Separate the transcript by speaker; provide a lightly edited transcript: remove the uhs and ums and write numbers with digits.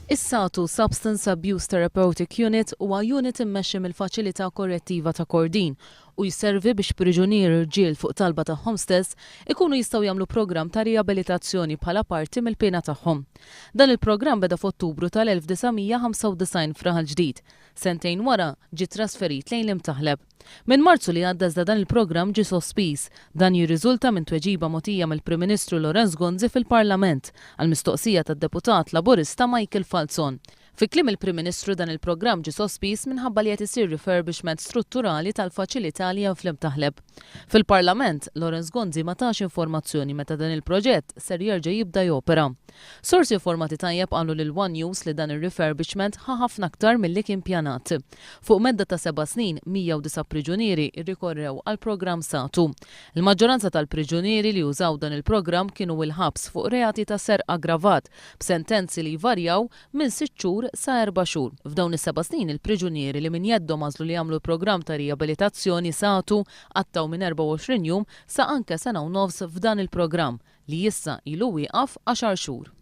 Speaker 1: Is-SATU, Substance Abuse Therapeutic Unit, huwa unit immexxi mill-Faċilità Korrettiva ta' Kordin u jservi biex priġunieri rġiel fuq talba tagħhom stess ikunu jistgħu jagħmlu programm ta' riabilitazzjoni bħala parti mill-piena tagħhom. Dan il-programm beda f'Ottubru tal-1995 f'Raħal Ġdid. Sentejn wara ġie trasferit lejn l-Imtaħleb. Minn Marzu li għadda iżda dan il-programm ġie sospiż. Dan jirriżulta minn tweġiba mogħtija mill-Prim Ministru Lawrence Gonzi fil-Parlament għal mistoqsija tad-Deputat Laburista Michael Falzon. Fi kliem il-Prim Ministru dan il-programm ġie sospiż minħabba li qed isir refurbishment strutturali tal-faċilità li hemm fl-Imtaħleb. Fil-Parlament, Lawrence Gonzi ma tax informazzjoni meta dan il-proġett ser jerġa' jibda jopera. Sorsi informati tajjeb qalu lil one News li dan ir-refurbishment ħa ħafna aktar milli kien pjanat. Fuq medda ta' seba' snin, 109 priġunieri rrikorrew għall-programm SATU. Il-maġġoranza tal-priġunieri li użaw dan il-programm kienu il-ħabs fuq reati ta' serq aggravat, b'sentenzi li jvarjaw minn sitt xhur sa erba' xhur. F'dawn is-seba' snin, il-priġunieri li minn jeddhom għażlu li jagħmlu l-programm ta' riabilitazzjoni SATU qattgħu minn 24 jum sa anke sena u nofs f'dan il-programm, li issa ilu wieqaf għaxar xhur.